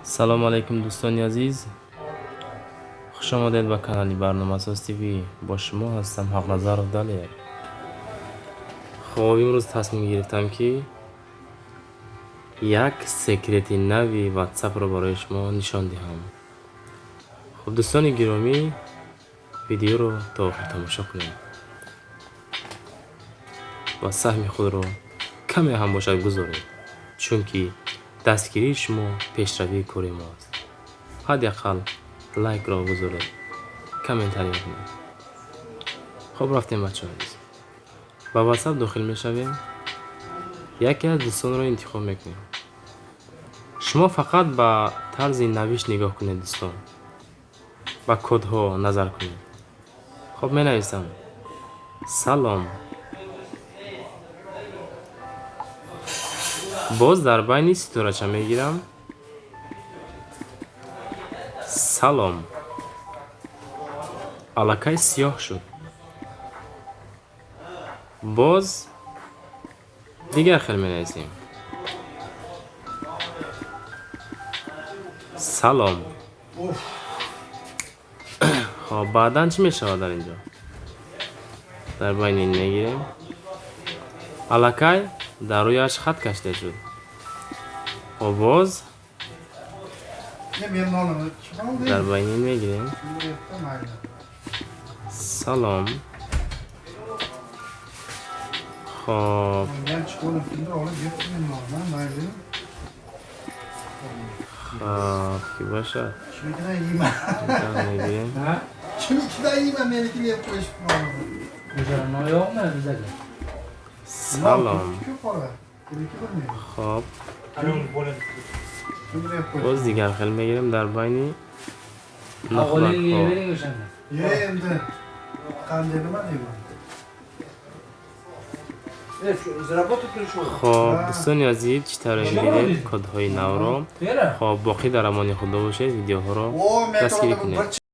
Салому алайкум, дӯстони азиз, хуш омадед ба канали Барномасоз ТВ. Бо шумо ҳастам, Ҳақназаров Далер. Хоб, имрӯз тасмим гирифтам, ки як секрети нави Ватсапро барои шумо нишон диҳам. Хуб, дӯстони гиромӣ, видеоро то охир тамошо кунед ва саҳми худро каме ҳам бошад гузоред, чунки дастгирии шумо пешравии кори мо аст. Ҳадди ақал лайкро гузоред, комментария кунед. Хуб, рафтем, бачаҳо азиз. Ба Ватсап дохил мешавем, яке аз дӯстонро интихоб мекунем. Шумо фақат ба тарзи навишт нигоҳ кунед, дӯстон, ба кодҳо назар кунед. Хуб, менависам: «Салом». Боз дар байни ситорача мегирам: «Салом». Аллакай сиёҳ шуд. Боз дигар хел менависем: «Салом». Хоб, баъдан чӣ мешавад? Дар ин ҷо дар байни ин мегирем, аллакай дар рӯяш хат кашида шуд. Хоб, боз дар байни ин мегирем: «Салом». Хоб, хоб ки бошад, мегирем. «Салом». Хоб, боз дигар хел мегирем, дар байни нахбакҳо. Хоб, дӯстони азиз, чӣ тавре дидед кодҳои навро? Хоб, боқӣ дар амони Худо бошед, видеоҳоро дастгирӣ кунед.